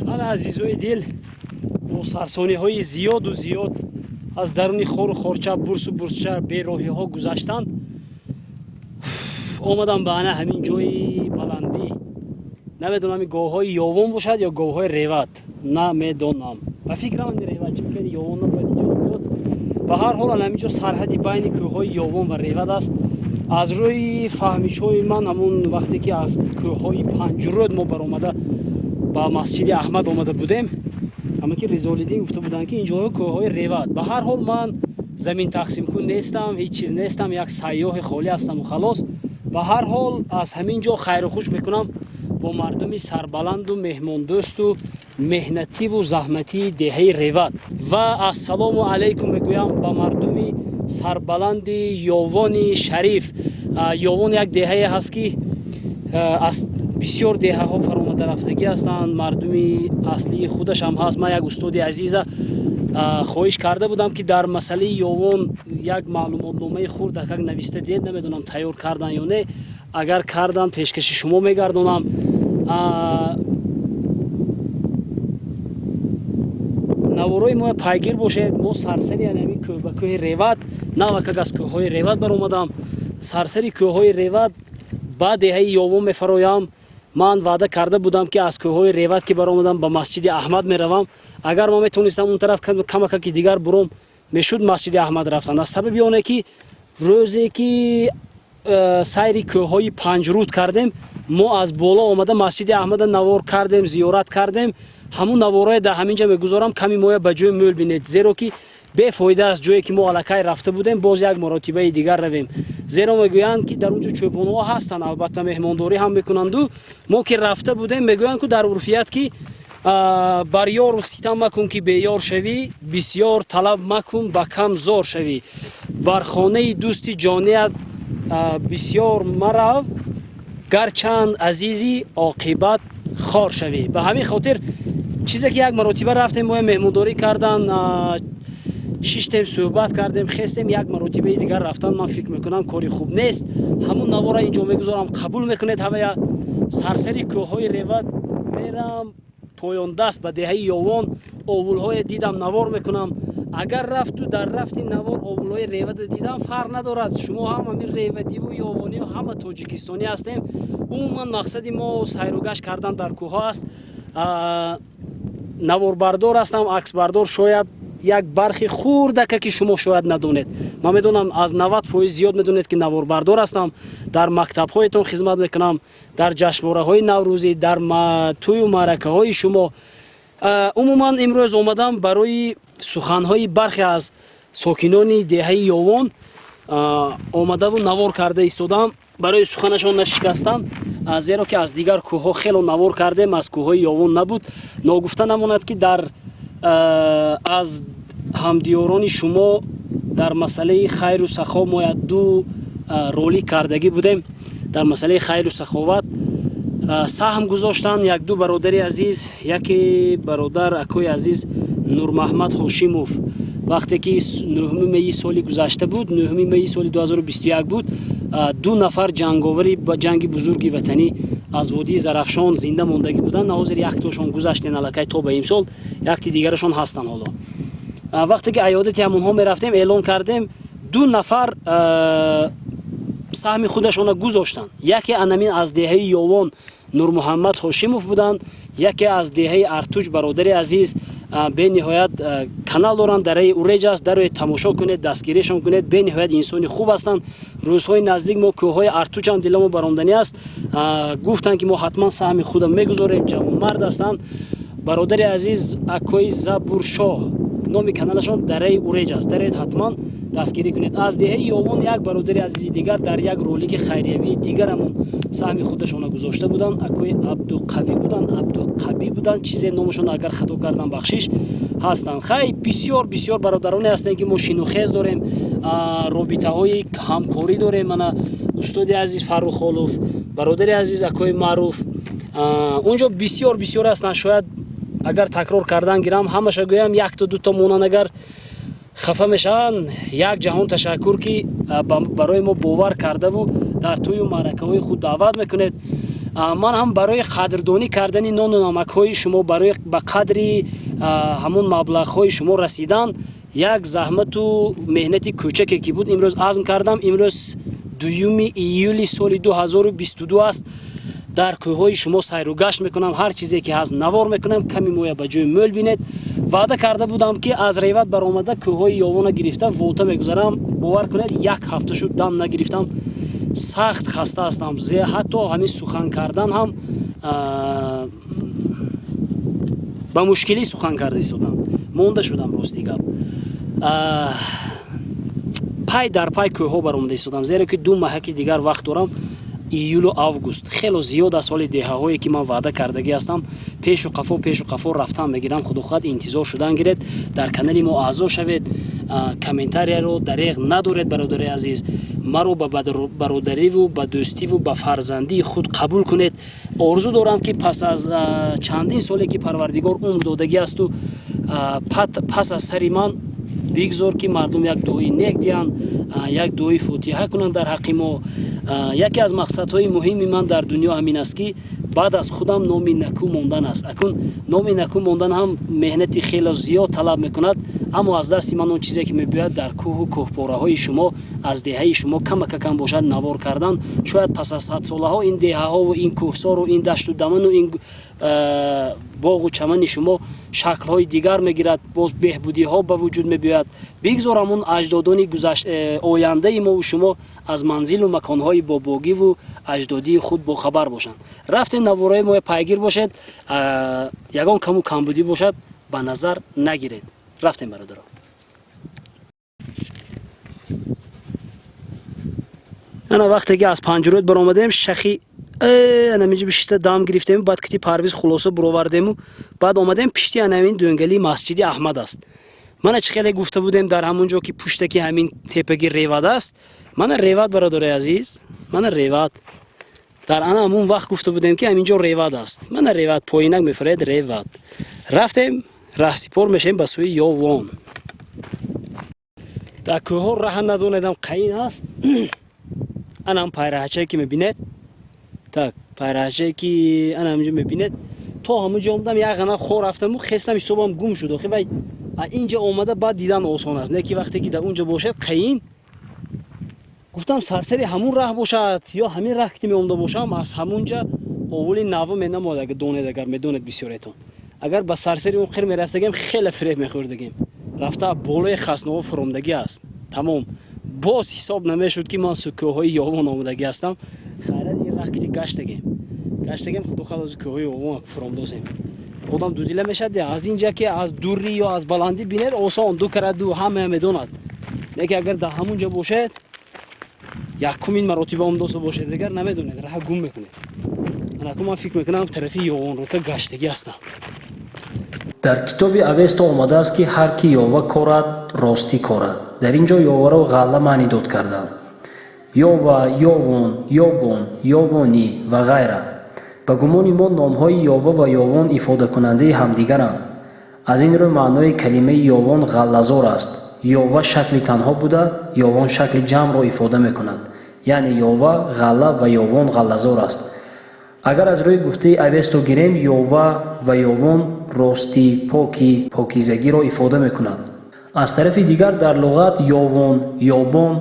Ана, азизои дил, бо сарсониҳои зиёду зиёд, аз даруни хору хорча, бурсу бурсча, бероҳиҳо гузаштанд, омадам ба ана ҳамин ҷои баландӣ. Намедонам, говҳои Ёвон бошад ё говҳои Реват, намедонам. Ба фикрам, Реват, чунки Ёвон набояд инҷо биёд. Ба ҳар ҳол, ана ҳамин ҷо сарҳади байни кӯҳҳои Ёвон ва Реват аст. Аз рӯи фаҳмишҳои ман, ҳамун вақте ки аз кӯҳҳои Панҷрӯд мо баромада ба Масҷиди Аҳмад омада будем, ҳама ки Ризолиддин гуфта буданд, ки инҷоҳо кӯҳҳои Реват. Ба ҳар ҳол, ман замин тақсимкун нестам, ҳеҷ чиз нестам, як сайёҳи холӣ ҳастаму халос. Ба ҳар ҳол, аз ҳамин ҷо хайру хуш мекунам бо мардуми сарбаланду меҳмондӯсту меҳнативу заҳматии деҳаи Реват ва ассалому алайкум мегӯям ба мардуми сарбаланди Ёвони шариф. Ёвон як деҳае ҳаст, ки аз бисёр деҳаҳо фаромада рафтагӣ ҳастанд, мардуми аслии худаш ҳам ҳаст. Ман як устоди азиза хоҳиш карда будам, ки дар масъалаи Ёвон як маълумотномаи хурдакак нависта диҳед. Намедонам, тайёр кардан ё не. Агар кардан, пешкаши шумо мегардонам. Наворои мо пайгир бошед. Мо сарсари ҳамин кӯҳ, ба кӯҳи Реват, навакак аз кӯҳҳои Реват баромадам, сарсари кӯҳҳои Реват ба деҳаи Ёвон мефароям. Ман ваъда карда будам, ки аз кӯҳҳои Реват ки баромадам, ба Масҷиди Аҳмад меравам. Агар ман метавонистам, он тараф камакаки дигар буром, мешуд Масҷиди Аҳмад рафтан. Аз сабаби оне ки рӯзе ки сайри кӯҳҳои Панҷруд кардем, мо аз боло омада Масҷиди Аҳмада навор кардем, зиёрат кардем. Ҳамун наворое дар ҳамин ҷа мегузорам, ками моя ба ҷои мӯл бинед, зеро ки бефоида аст, ҷое ки мо аллакай рафта будем, боз як маротибаи дигар равем. Зеро мегӯянд, ки дар он ҷо чӯпонҳо ҳастанд, албатта, меҳмондорӣ ҳам мекунанду мо ки рафта будем, мегӯянд, ку дар урфият, ки бар ёру ситам макун, ки беёр шавӣ, бисёр талаб макун, ба кам зор шавӣ, бар хонаи дӯсти ҷоният бисёр марав, гарчанд азизӣ, оқибат хор шавӣ. Ба ҳамин хотир, чизе ки як маротиба рафтем, моя меҳмондорӣ кардан, шиштем, суҳбат кардем, хестем, як маротибаи дигар рафтан, ман фикр мекунам, кори хуб нест. Ҳамун навора инҷо мегузорам, қабул мекунед. Ҳавая сарсари кӯҳҳои Реват мерам, поёндаст ба деҳаи Ёвон. Овулҳое дидам, навор мекунам. Агар рафту дар рафти навор овулҳои Ревада дидам, фарқ надорад, шумо ҳам ҳамин ревадиву ёвониё, ҳама тоҷикистонӣ ҳастем. Умуман, мақсади мо сайругашт кардан дар кӯҳҳо аст. Наворбардор ҳастам, аксбардор. Шояд як бархи хурдака, ки шумо шояд надонед, ман медонам, аз 90% зиёд медонед, ки наворбардор ҳастам, дар мактабҳоятон хизмат мекунам, дар ҷашнвораҳои наврӯзӣ, дар тӯю маъракаҳои шумо. Умуман, имрӯз омадам барои суханҳои бархе аз сокинони деҳаи Ёвон омадаву навор карда истодам, барои суханашон нашикастан, зеро ки аз дигар кӯҳҳо хело навор кардем, аз кӯҳҳои Ёвон набуд. Ногуфта намонад, ки дар аз ҳамдиёрони шумо дар масъалаи хайру сахо мо як ду ролик кардагӣ будем. Дар масъалаи хайру саховат саҳм гузоштанд якду бародари азиз. Яке бародар, акои азиз Нурмаҳмад Ҳошимов, вақте ки 9 майи соли гузашта буд, 9 майи соли 2021 буд, ду нафар ҷанговари ба ҷанги бузурги ватанӣ аз водии Зарафшон зинда мондагӣ буданд. Ҳозир яктошон гузаштен аллакай то ба имсол, якти дигарашон ҳастанд ҳоло. Вақте ки аёдати ҳамонҳо мерафтем, эълон кардем, ду нафар саҳми худашонро гузоштанд. Яке анамин аз деҳаи Ёвон Нурмуҳаммад Ҳошимов буданд, яке аз деҳаи Артуҷ, бародари азиз, бениҳоят канал доранд, Дараи Уреҷ аст, дарои тамошо кунед, дастгириашон кунед, бениҳоят инсони хуб ҳастанд. Рӯзҳои наздик мо кӯҳҳои Артуҷ ҳам диламо баромданӣ аст. Гуфтанд, ки мо ҳатман саҳми худам мегузорем, ҷавонмард ҳастанд. Бародари азиз, акои Забуршоҳ, номи каналашон Дараи Уреҷ аст, даред, ҳатман дастгирӣ кунед. Аз деҳаи Ёвон як бародари азизи дигар дар як ролики хайриявии дигарамон саҳми худашонро гузошта буданд, акои Абдуқавӣ буданд, Абдуқабӣ буданд, чизе номашон, агар хато кардам, бахшиш ҳастанд. Хай, бисёр бисёр бародароне ҳастем, ки мо шинухез дорем, робитаҳои ҳамкорӣ дорем. Мана устоди азиз Фаррухолов, бародари азиз акои Маъруф, унҷо бисёр бисёр ҳастанд. Шояд агар такрор кардан гирам, ҳамаша гӯям, якто дуто монанд, агар хафа мешаванд. Як ҷаҳон ташаккур, ки барои мо бовар кардаву дар тӯю маъракаҳои худ даъват мекунед. Ман ҳам барои қадрдонӣ кардани нону намакҳои шумо, барои ба қадри ҳамон маблағҳои шумо расидан, як заҳмату меҳнати кӯчаке ки буд, имрӯз азм кардам. Имрӯз 2 июли соли 2022 аст. Дар кӯҳҳои шумо сайру гашт мекунам, ҳар чизе ки ҳаст навор мекунам, ками моя ба ҷои мӯл бинед. Ваъда карда будам, ки аз Реват баромада кӯҳҳои Ёвона гирифта Вота мегузарам. Бовар кунед, як ҳафта шуд дам нагирифтам, сахт хаста ҳастам. Ҳатто ҳамин сухан кардан ҳам ба мушкилӣ сухан карда истодам, монда шудам. Рости гап, пай дар пай кӯҳҳо баромада истодам, зеро ки 2 маҳаки дигар вақт дорам, июлу август хело зиёд аст. Ҳоли деҳаҳое ки ман ваъда кардагӣ ҳастам, пешу қафо, пешу қафо рафтан мегирам. Худо хоҳад, интизор шудан гиред, дар канали мо аъзо шавед, комментарияро дареғ надоред. Бародари азиз, маро ба бародариву ба дӯстиву ба фарзандии худ қабул кунед. Орзу дорам, ки пас аз чандин соле ки Парвардигор умр додагӣ асту, пас аз сари ман бигзор, ки мардум як дуои нек диҳанд, як дуои фотиҳа кунанд дар ҳаққи мо. Яке аз мақсадҳои муҳими ман дар дунё ҳамин аст, ки баъд аз худам номи накӯ мондан аст. Акун номи накӯ мондан ҳам меҳнати хело зиёд талаб мекунад, аммо аз дасти ман он чизе ки мебиёяд, дар кӯҳу кӯҳпораҳои шумо, аз деҳаи шумо камакакам бошад навор кардан. Шояд пас аз садсолаҳо ин деҳаҳову ин кӯҳсору ин дашту даману ин боғу чамани шумо шаклҳои дигар мегирад, боз беҳбудиҳо ба вуҷуд мебиёяд. Бигзор ҳамон аҷдодони ояндаи мову шумо аз манзилу маконҳои бобогиву аҷдодии худ бохабар бошанд. Рафтем, навораи мо пайгир бошед, ягон каму камбудӣ бошад, ба назар нагиред. Рафтем, бародаро. Ана вақте ки аз Панҷрӯд баромадем, шахи анаминҷо бишиста дам гирифтему, баъд кити Парвиз хулоса буровардему, баъд омадем пишти анамин дӯнгалии масҷиди Аҳмад аст. Мана чӣ хеле гуфта будем, дар ҳамон ҷо ки пуштаки ҳамин тепаги Ревад аст. Мана Ревад, бародари азиз, мана Ревад. Дар ана ҳамон вақт гуфта будем, ки ҳамин ҷо Ревад аст. Мана Ревад, поинак мефаред, Ревад. Рафтем, раҳсипор мешавем ба сӯи Ёвон. Дар кӯҳҳо раҳа надонедам, қаин аст. Ана ҳам пайраҳачае ки мебинед, так, пайраҳачае ки ана ҳаминҷо мебинед, то ҳамон ҷо омадам, як ғана хор рафтаму хестам, ҳисобам гум шуд. Охи вай инҷа омада баъд дидан осон аст, не ки вақте ки дар он ҷо бошад қаин. Гуфтам, сарсари ҳамун раҳ бошад ё ҳамин раҳ ки меомада бошам, аз ҳамун ҷа овули нава менамояд. Агар донед, агар медонед бисёретон, агар ба сарсари он қир мерафтагем, хеле фиреб мехӯрдагем. Рафта болои хасново фуромдагӣ аст, тамом, боз ҳисоб намешуд, ки ман кӯҳҳои Ёвон омадагӣ ҳастам. Хайрат, ин раҳ кити гаштагем, гаштагем. Худо хоҳад, ози кӯҳҳои Ёвон фуромдозем. Одам дудила мешавад. Аз инҷа ки аз дурӣ ё аз баландӣ бинед, осон, ду кара ду, ҳамая медонад. Лекин агар дар ҳамун ҷо бошед, якумин маротиба омдоста бошед, дигар намедонед, раҳа гум мекунед. Анаку ман фикр мекунам, тарафи Ёвонрока гаштагӣ ҳастам. Дар китоби Авесто омадааст, ки ҳар ки ёва корад, ростӣ корад. Дар ин ҷо ёваро ғалла маънӣ дод карданд: ёва, ёвон, ёбон, ёвонӣ ва ғайра. Ба гумони мо, номҳои ёва ва ёвон ифодакунандаи ҳамдигаранд. Аз ин рӯ маънои калимаи ёвон ғаллазор аст. Ёва шакли танҳо буда, ёвон шакли ҷамъро ифода мекунад, яъне ёва ғалла ва ёвон ғаллазор аст. Агар аз рӯи гуфтаи Авесто гирем, ёва ва ёвон ростӣ, покӣ, покизагиро ифода мекунад. Аз тарафи дигар, дар луғат ёвон, ёбон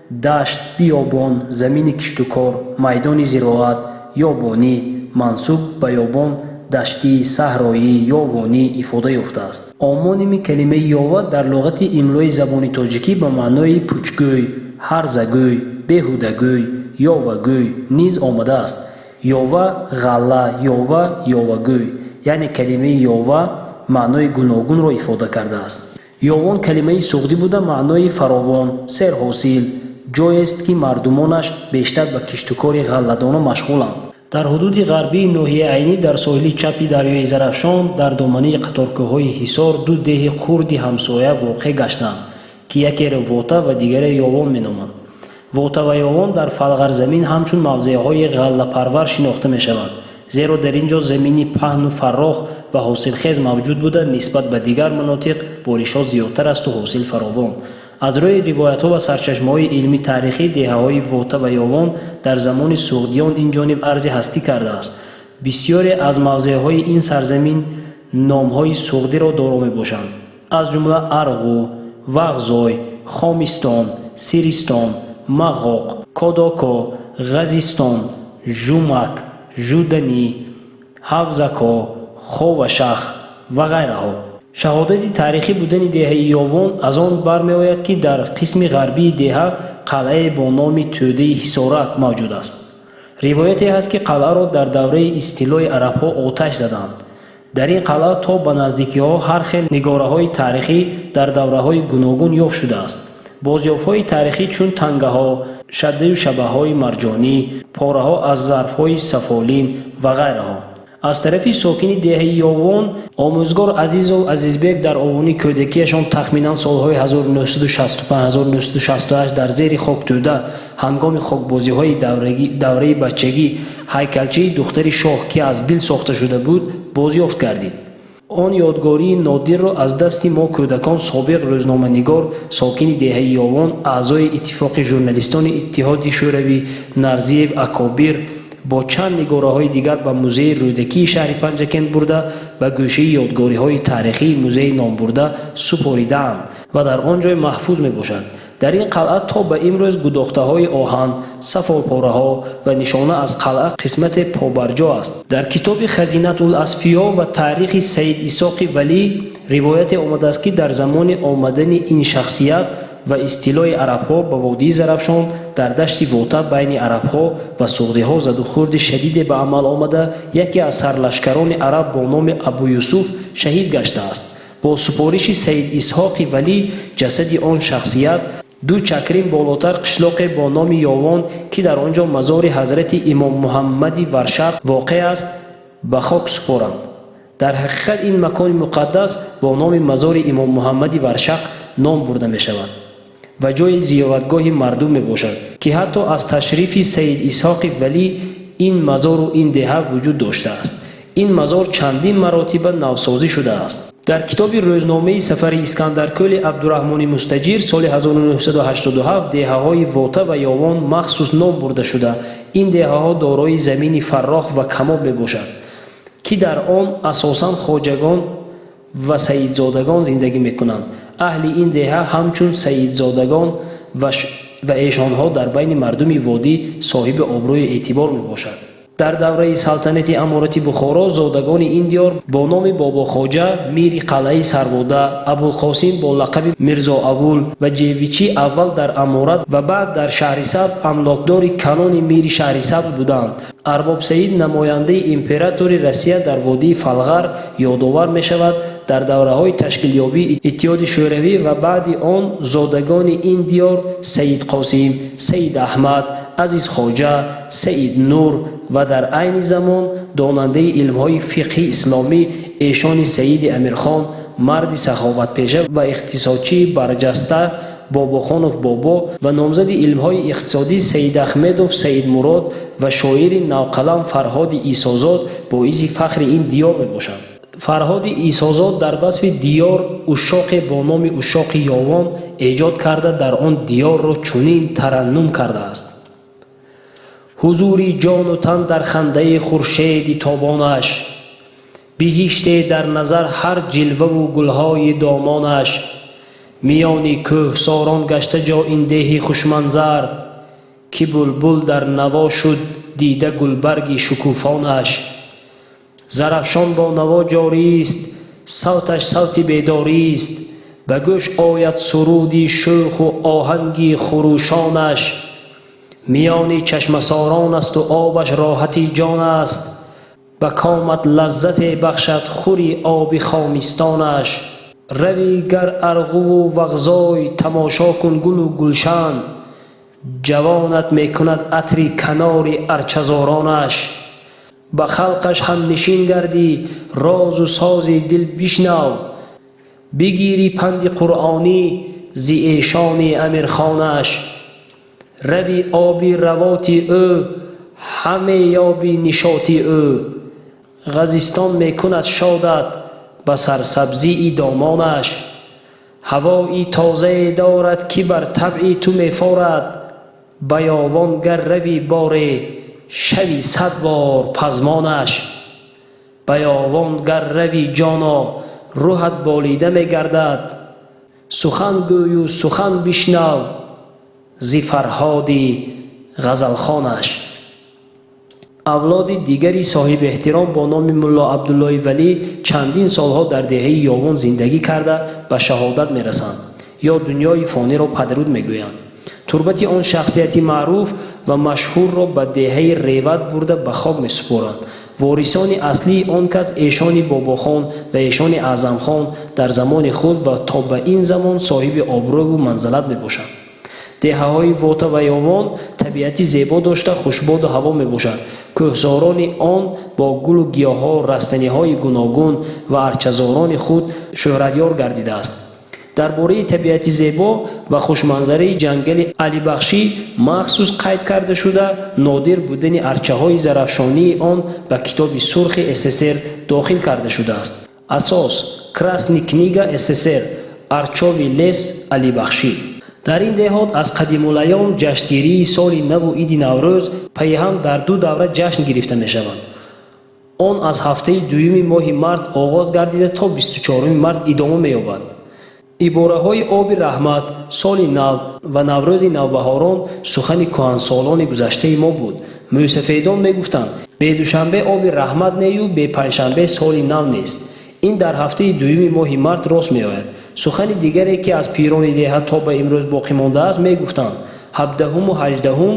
дашт, биёбон, замини киштукор, майдони зироат, ёбонӣ, мансуб ба ёбон, даштӣ, саҳроӣ, ёвонӣ ифода ёфтааст. Омоними калимаи ёва дар луғати имлои забони тоҷикӣ ба маънои пучгӯй, ҳарзагӯй, беҳудагӯй, ёвагӯй низ омадааст: ёва ғалла, ёва, ёвагӯй. Яъне калимаи ёва маънои гуногунро ифода кардааст. Ёвон калимаи суғдӣ буда, маънои фаровон, серҳосил, ҷоест, ки мардумонаш бештар ба киштукори ғалладона машғуланд. Дар ҳудуди ғарбии ноҳияи Айнӣ, дар соҳили чапи дарёи Зарафшон, дар домании қаторкӯҳҳои Ҳисор ду деҳи хурди ҳамсоя воқеъ гаштанд, ки якеро Вота ва дигаре Ёвон меноманд. Вота ва Ёвон дар Фалғарзамин ҳамчун мавзеъҳои ғаллапарвар шинохта мешаванд, зеро дар ин ҷо замини паҳну фаррох ва ҳосилхез мавҷуд буда, нисбат ба дигар манотиқ боришот зиёдтар асту ҳосил фаровон. Аз рӯи ривоятҳо ва сарчашмаҳои илмӣ таърихӣ, деҳаҳои Вота ва Ёвон дар замони суғдиён ин ҷониб арзи ҳастӣ кардааст. Бисёре аз мавзеъҳои ин сарзамин номҳои суғдиро доро мебошанд, аз ҷумла Арғу, Вағзой, Хомистон, Сиристон, Мағоқ, Кодоко, Ғазистон, Жумак, Жуданӣ, Ҳавзако, Ховашах ва ғайраҳо. Шаҳодати таърихӣ будани деҳаи Ёвон аз он бармеояд, ки дар қисми ғарбии деҳа қалъае бо номи Тӯдаи Ҳисорак мавҷуд аст. Ривояте ҳаст, ки қалъаро дар давраи истилои арабҳо оташ заданд. Дар ин қалъа то ба наздикиҳо ҳар хел нигораҳои таърихӣ дар давраҳои гуногун ёфт шудааст. Бозёфтҳои таърихӣ чун тангаҳо, шаддаю шабаҳои марҷонӣ, пораҳо аз зарфҳои сафолин ва ғайраҳо. Аз тарафи сокини деҳаи Ёвон омӯзгор Азизов Азизбек дар овони кӯдакиашон тахминан солҳои 1965-1968 дар зери хоктӯда ҳангоми хокбозиҳои давраи бачагӣ ҳайкалчаи духтари шоҳ, ки аз гил сохта шуда буд, бозёфт гардид. Он ёдгории нодирро аз дасти мо кӯдакон собиқ рӯзноманигор, сокини деҳаи Ёвон, аъзои Иттифоқи журналистони Иттиҳоди Шӯравӣ Нарзиев Акобир бо чанд нигораҳои дигар ба музеи Рӯдакии шаҳри Панҷакент бурда, ба гӯшаи ёдгориҳои таърихии музеи номбурда супоридаанд ва дар он ҷой маҳфуз мебошад. Дар ин қалъа то ба имрӯз гудохтаҳои оҳан, сафолпораҳо ва нишона аз қалъа қисмате побарҷо аст. Дар китоби Хазинатул Асфиё ва таърихи Саид Исоқи Валӣ ривояте омадааст, ки дар замони омадани ин шахсият ва истилои арабҳо ба водии Зарафшон дар дашти Вота байни арабҳо ва суғдиҳо задухӯрди шадиде ба амал омада, яке аз сарлашкарони араб бо номи Абу Юсуф шаҳид гаштааст. Бо супориши Саид Исҳоқи Валӣ ҷасади он шахсият ду чакрин болотар қишлоқе бо номи Ёвон, ки дар он ҷо мазори ҳазрати имом Муҳаммади Варшақ воқеъ аст, ба хок супоранд. Дар ҳақиқат ин макони муқаддас бо номи мазори имом Муҳаммади Варшақ ном бурда мешавад ва ҷои зиёратгоҳи мардум мебошад, ки ҳатто аз ташрифи Саид Исҳоқи Валӣ ин мазору ин деҳа вуҷуд доштааст. Ин мазор чандин маротиба навсозӣ шудааст. Дар китоби рӯзномаи сафари Искандаркӯли Абдураҳмони Мустаҷир соли 1987 деҳаҳои Вота ва Ёвон махсус ном бурда шуда, ин деҳаҳо дорои замини фаррох ва камоб мебошад, ки дар он асосан хоҷагон ва саидзодагон зиндагӣ мекунанд. Аҳли ин деҳа ҳамчун саидзодагон ва эшонҳо дар байни мардуми водӣ соҳиби обрӯю эътибор мебошад. Дар давраи салтанати Аморати Бухоро зодагони ин диёр бо номи Бобохоҷа, мири қалъаи Сарвода, Абулқосим бо лақаби Мирзоавул ва Ҷевичӣ аввал дар аморат ва баъд дар Шаҳрисабз амлокдори калони мири Шаҳрисабз буданд. Арбоб Саид, намояндаи императори Россия дар водии Фалғар, ёдовар мешавад. Дар давраҳои ташкилёбии Иттиҳоди Шӯравӣ ва баъди он зодагони ин диёр Саид Қосим, Саид Аҳмад, Азизхоҷа, Саид Нур ва дар айни замон донандаи илмҳои фиқҳи исломӣ эшони Саиди Амирхон, марди саховатпеша ва иқтисодчии барҷаста Бобохонов Бобо ва номзади илмҳои иқтисодӣ Саидахмедов Саидмурод ва шоири навқалам Фарҳоди Исозод боиси фахри ин диёр мебошанд. Фарҳоди Исозод дар васфи диёр ушшоқе бо номи Ушшоқи Ёвон эҷод карда, дар он диёрро чунин тараннум кардааст: ҳузури ҷону тан дар хандаи хуршеди тобонаш, биҳиште дар назар ҳар ҷилваву гулҳои домонаш, миёни кӯҳсорон гашта ҷо ин деҳи хушманзар, ки булбул дар наво шуд дида гулбарги шукуфонаш. Зарафшон бо наво ҷорист, савташ савти бедорист, ба гӯш ояд суруди шӯху оҳанги хурӯшонаш. Миёни чашмасорон асту обаш роҳати ҷон аст, ба комат лаззате бахшад хури оби хомистонаш. Рави гар Арғуву Вағзой, тамошо кун гулу гулшан, ҷавонат мекунад атри канори арчазоронаш. Ба халқаш ҳамнишин гардӣ, розу сози дил бишнав, бигирӣ панди қуръонӣ зи эшони амирхонаш. Рави оби равоти ӯ, ҳаме ёби нишоти ӯ, Ғазистон мекунад шодат ба сарсабзии домонаш. Ҳавои тозае дорад, ки бар табъи ту мефорад. Ба Ёвон гар равӣ боре, шави 100 бор пазмонаш. Ба Ёвон гар равӣ, ҷоно, рӯҳат болида мегардад. Сухан гӯю сухан бишнав зи Фарҳоди ғазалхонаш. Авлоди дигари соҳиби эҳтиром бо номи Мулло Абдуллои Валӣ чандин солҳо дар деҳаи Ёвон зиндагӣ карда ба шаҳодат мерасанд ё дунёи фониро падруд мегӯянд. Турбати он шахсияти маъруф ва машҳурро ба деҳаи Реват бурда ба хок месупоранд. Ворисони аслии он кас эшони Бобохон ва эшони Аъзамхон дар замони худ ва то ба ин замон соҳиби обрӯву манзалат мебошанд. Деҳаҳои Вота ва Ёвон табиати зебо дошта, хушбоду ҳаво мебошад. Кӯҳсорони он бо гулу гиёҳҳо, растаниҳои гуногун ва арчазорони худ шӯҳратёр гардидааст. Дар бораи табиати зебо ва хушманзараи ҷангали Алибахшӣ махсус қайд карда шуда, нодир будани арчаҳои зарафшонии он ба Китоби сурхи СССР дохил карда шудааст. Асос: Красная книга СССР, Арчовый лес Алибахшӣ. Дар ин деҳот аз қадимулайём ҷашнгирии соли наву иди Наврӯз пайҳам дар ду давра ҷашн гирифта мешаванд. Он аз ҳафтаи дуюми моҳи март оғоз гардида, то 24-уми март идома меёбад. Ибораҳои оби раҳмат, соли нав ва Наврӯзи навбаҳорон сухани кӯҳансолони гузаштаи мо буд. Мӯйсафедон мегуфтанд: бедушанбе оби раҳмат нею бепанҷшанбе соли нав нест. Ин дар ҳафтаи дуюми моҳи март рост меояд. Сухани дигаре, ки аз пирони деҳа то ба имрӯз боқӣ мондааст, мегуфтанд: 17-уму 18-ум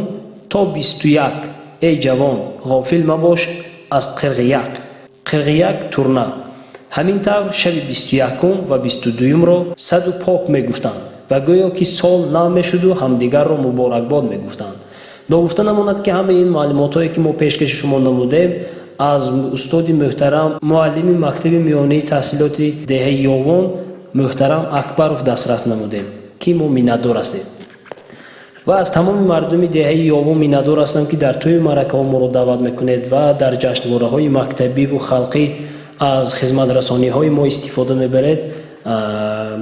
то 21, эй ҷавон, ғофил мабош аз қирғияк. Қирғияк — турна. Ҳамин тавр, шаби 21-ум ва 22-юмро саду пок мегуфтанд ва гӯё ки сол нав мешуду ҳамдигарро муборакбод мегуфтанд. Ногуфта намонад, ки ҳамаи ин маълумотҳое, ки мо пешкаши шумо намудем, аз устоди муҳтарам, муаллими мактаби миёнаи таҳсилоти деҳаи Ёвон муҳтарам Акбаров дастрас намудем, ки мо миннатдор ҳастем. Ва аз тамоми мардуми деҳаи Ёвон миннатдор ҳастам, ки дар тӯю маъракаҳо моро даъват мекунед ва дар ҷашнвораҳои мактабиву халқӣ аз хизматрасониҳои мо истифода мебаред.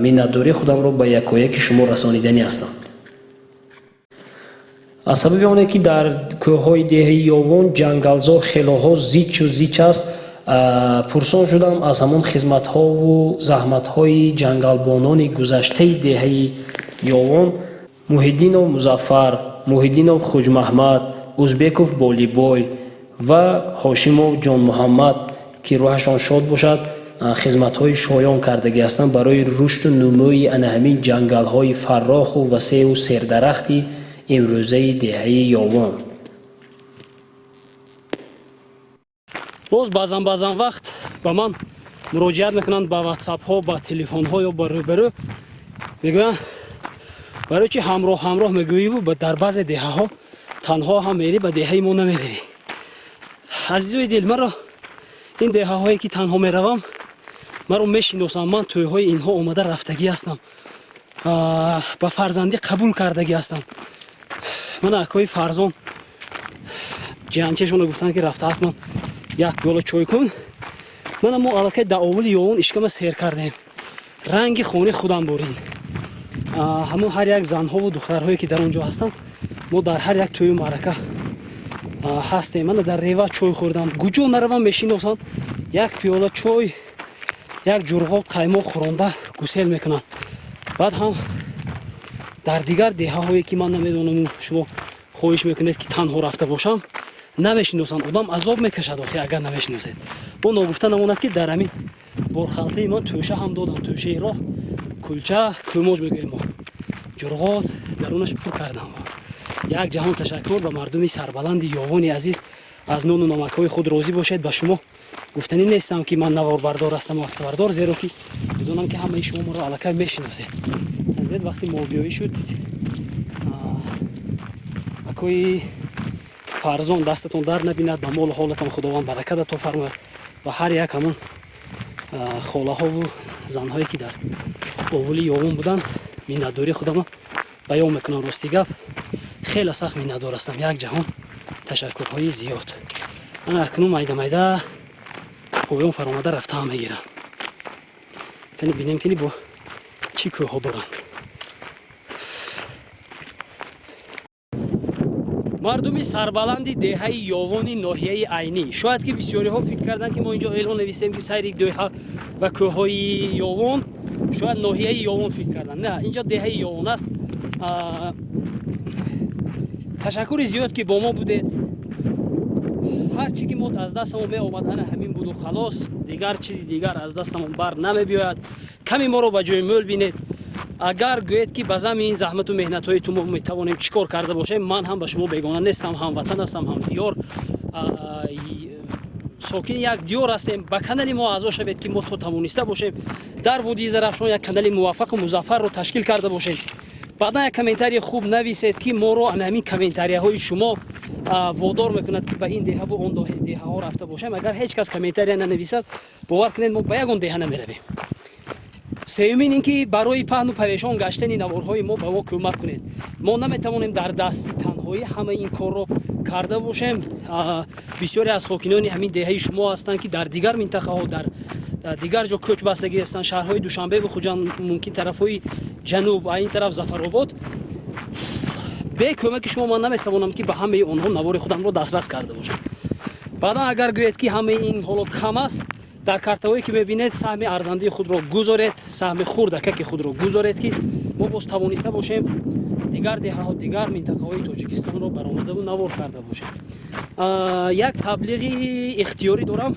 Миннатдории худамро ба якояки шумо расониданӣ ҳастам. Аз сабаби оне, ки дар кӯҳҳои деҳаи Ёвон ҷангалзор хелоҳо зичу зич аст, пурсон шудам аз ҳамон хизматҳову заҳматҳои ҷангалбонони гузаштаи деҳаи Ёвон: Муҳиддинов Музаффар, Муҳиддинов Хуҷмаҳмад, Узбеков Болибой ва Ҳошимов Ҷонмуҳаммад, ки рӯҳашон шод бошад, хизматҳои шоён кардагӣ ҳастанд барои рушду нумӯи ана ҳамин ҷангалҳои фарроху васеъу сердарахти имрӯзаи деҳаи Ёвон. Боз баъзан баъзан вақт ба ман муроҷиат мекунанд ба ватсапҳо, ба телефонҳо ё ба рӯбарӯ, мегӯянд: барои чи ҳамроҳ ҳамроҳ мегӯиву дар баъзе деҳаҳо танҳо ҳам мерӣ, ба деҳаи мо намеравӣ? Азизои дил, маро ин деҳаҳое, ки танҳо меравам, маро мешиносам. Ман тӯйҳои инҳо омада рафтагӣ ҳастам, ба фарзандӣ қабул кардагӣ ҳастам. Мана акои Фарзон ҷиянчешона гуфтанд, ки рафта ҳатман як пиёла чой кун. Мана мо аллакай дар овули Ёвон ишкама сер кардем, ранги хонаи худам бурин. Ҳамон ҳар як занҳову духтарҳое, ки дар он ҷо ҳастанд, мо дар ҳар як тӯю маърака ҳастем. Мана дар Рева чой хӯрдам. Куҷо наравам, мешиносанд. Як пиёла чой, як ҷурғот қаймоқ хӯронда гусел мекунанд. Баъд ҳам дар дигар деҳаҳое, ки ман намедонаму шумо хоҳиш мекунед, ки танҳо рафта бошам, намешиносанд. Одам азоб мекашад охи, агар намешиносед. Бо ногуфта намонад, ки дар ҳамин борхалтаи ман тӯша ҳам додам, тӯшаи роҳ, кулча, кӯмоҷ мегӯем мо, ҷурғот дарунаш пур кардам. Як ҷаҳон ташаккур ба мардуми сарбаланди Ёвони азиз. Аз нону намакҳои худ розӣ бошед. Ба шумо гуфтанӣ нестам, ки ман наворбардор ҳастам, аксбардор, зеро ки медонам, ки ҳамаи шумо моро аллакай мешиносед. Дид, вақти молбиёӣ шуд, акои Фарзон, дастатон дар набинад, ба молу ҳолатон Худованд баракат ато фармояд ва ҳар як ҳамон холаҳову занҳое, ки дар овули Ёвон буданд, миннатдории худамро баён мекунам. Рости гап, хеле сахт миннатдор ҳастам. Як ҷаҳон ташаккурҳои зиёд. Ана акнун майда майда поён фаромада рафтаам мегирам. Кани бинем, кини бо Чӣ кӯҳҳо доранд. Мардуми сарбаланди деҳаи Ёвони ноҳияи Айнӣ. Шояд ки бисёриҳо фикр карданд, ки мо инҷо эълон нависем, ки сайри деҳа ва кӯҳҳои Ёвон, шояд ноҳияи Ёвон фикр карданд. На, инҷо деҳаи Ёвон аст. Ташаккури зиёд, ки бо мо будед. Ҳар чӣ ки мо аз дастамон меомад, ана ҳамин буду халос. Дигар чизи дигар аз дастамон бар намебиёяд. Каме моро ба ҷои мӯл бинед. Агар гӯед, ки ба зами ин заҳмату меҳнатҳои ту мо метавонем чӣ кор карда бошем, ман ҳам ба шумо бегона нестам, ҳамватан ҳастам, ҳамдиёр, сокини як диёр ҳастем. Ба канали мо аъзо шавед, ки мо то тавониста бошем, дар водии Зарафшон як канали муваффақу музаффарро ташкил карда бошем. Баъдан як комментарии хуб нависед, ки моро ана ҳамин комментарияҳои шумо водор мекунад, ки ба ин деҳаву он деҳаҳо рафта бошем. Агар ҳеҷ кас комментария нанависад, бовар кунед, мо ба ягон деҳа намеравем. Сеюмин ин ки барои паҳну парешон гаштани наворҳои мо ба мо кӯмак кунед. Мо наметавонем дар дасти танҳоӣ ҳамаи ин корро карда бошем. Бисёре аз сокинони ҳамин деҳаи шумо ҳастанд, ки дар дигар минтақаҳо, дар дигар ҷо кӯч бастагӣ ҳастанд, шаҳрҳои Душанбеву Хуҷанд, мумкин тарафҳои ҷануб, ин тараф Зафаробод. Бе кӯмаки шумо ман наметавонам, ки ба ҳамаи онҳо навори худамро дастрас карда бошам. Баъдан агар гӯед, ки ҳамаи ин ҳоло кам аст, дар картаҳое, ки мебинед, саҳми арзандии худро гузоред, саҳми хурдакаки худро гузоред, ки мо боз тавониста бошем дигар деҳаҳо, дигар минтақаҳои Тоҷикистонро баромадаву навор карда бошем. Як таблиғи ихтиёрӣ дорам.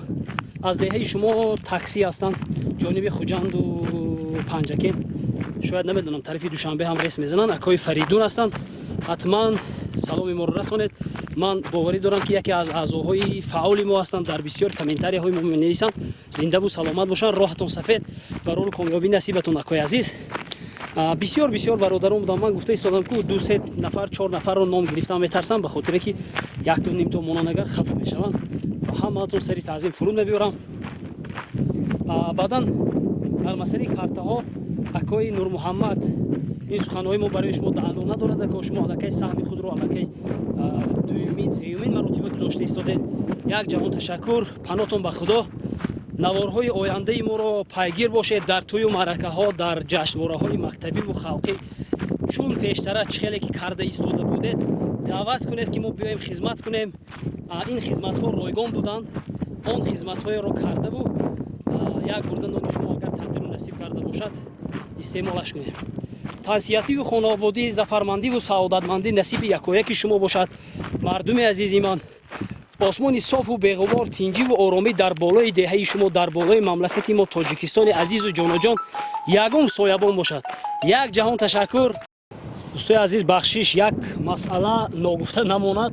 Аз деҳаи шумо таксӣ ҳастанд ҷониби Хуҷанду Панҷакент, шояд, намедонам, тарафи Душанбе ҳам рейс мезананд. Акои Фаридун ҳастанд, ҳатман саломи моро расонед. Ман боварӣ дорам, ки яке аз аъзоҳои фаъоли мо ҳастанд, дар бисёр комментарияҳои мо менависанд. Зиндаву саломат бошанд, роҳатон сафед, барору комёбӣ насибатон, акои азиз. Бисёр бисёр бародарон будам. Ман гуфта истодам, ку ду се нафар, чор нафарро ном гирифтам, метарсам, ба хотире ки якту нимто монан, агар хафа мешаванд. Ба ҳамаатон сари таъзим фуруд мебиёрам. Баъдан дар масъалаи картаҳо, акои Нурмуҳаммад, ин суханҳои мо барои шумо тааллуқ надорад, ако. Шумо аллакай саҳми худро аллакай дуюмин, сеюмин маротиба гузошта истодед. Як ҷаҳон ташаккур, панотон ба Худо. Наворҳои ояндаи моро пайгир бошед. Дар тӯю маъракаҳо, дар ҷашнвораҳои мактабиву халқӣ, чун пештара чӣ хеле ки карда истода будед, даъват кунед, ки мо биёем, хизмат кунем. Ин хизматҳо ройгон буданд. Он хизматҳоеро кардаву як бурда нони шумо агар тақдиру насиб карда бошад, истеъмолаш кунем. Тансиятиву хонаободӣ, зафармандиву саодатмандӣ насиби якояки шумо бошад, мардуми азизи ман. Осмони софу беғубор, тинҷиву оромӣ дар болои деҳаи шумо, дар болои мамлакати мо Тоҷикистони азизу ҷоноҷон ягон соябон бошад. Як ҷаҳон ташаккур. Дӯстои азиз, бахшиш, як масъала ногуфта намонад.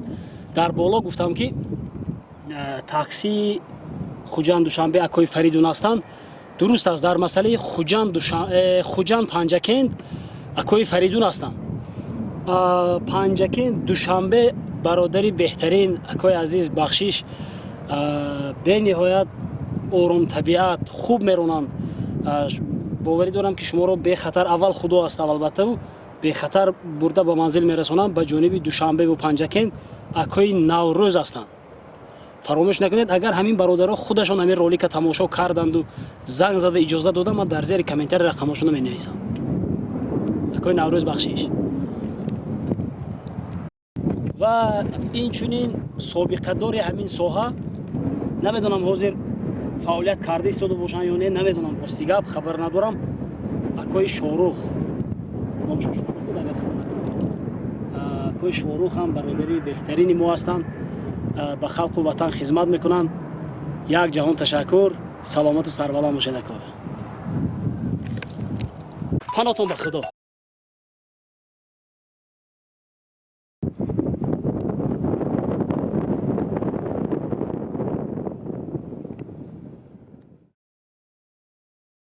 Дар боло гуфтам, ки таксии Хуҷанд Душанбе акои Фаридун ҳастанд. Дуруст аст. Дар масъалаи Хуҷанд Панҷакент акои Фаридун ҳастанд. Панҷакент Душанбе бародари беҳтарин, акои азиз, бахшиш, бениҳоят оромтабиат, хуб меронанд. Боварӣ дорам, ки шуморо бехатар, аввал Худо аст, албатта, бехатар бурда ба манзил мерасонанд. Ба ҷониби Душанбеву Панҷакент акои Наврӯз ҳастанд. Фаромӯш накунед, агар ҳамин бародаро худашон ҳамин ролика тамошо карданду занг зада иҷоза додам, ман дар зери комментари рақамошонро менависам. Акои Наврӯз, бахшиш. Ва инчунин собиқадори ҳамин соҳа, намедонам, ҳозир фаъолият карда истода бошанд ё не, намедонам, рости гап, хабар надорам, акои Шорух, номшон Шорух буд, агар хато накунам. Акои Шорух ҳам бародари беҳтарини мо ҳастанд, ба халқу ватан хизмат мекунанд. Як ҷаҳон ташаккур, саломату сарбаланд бошед, ако. Панотон ба Худо.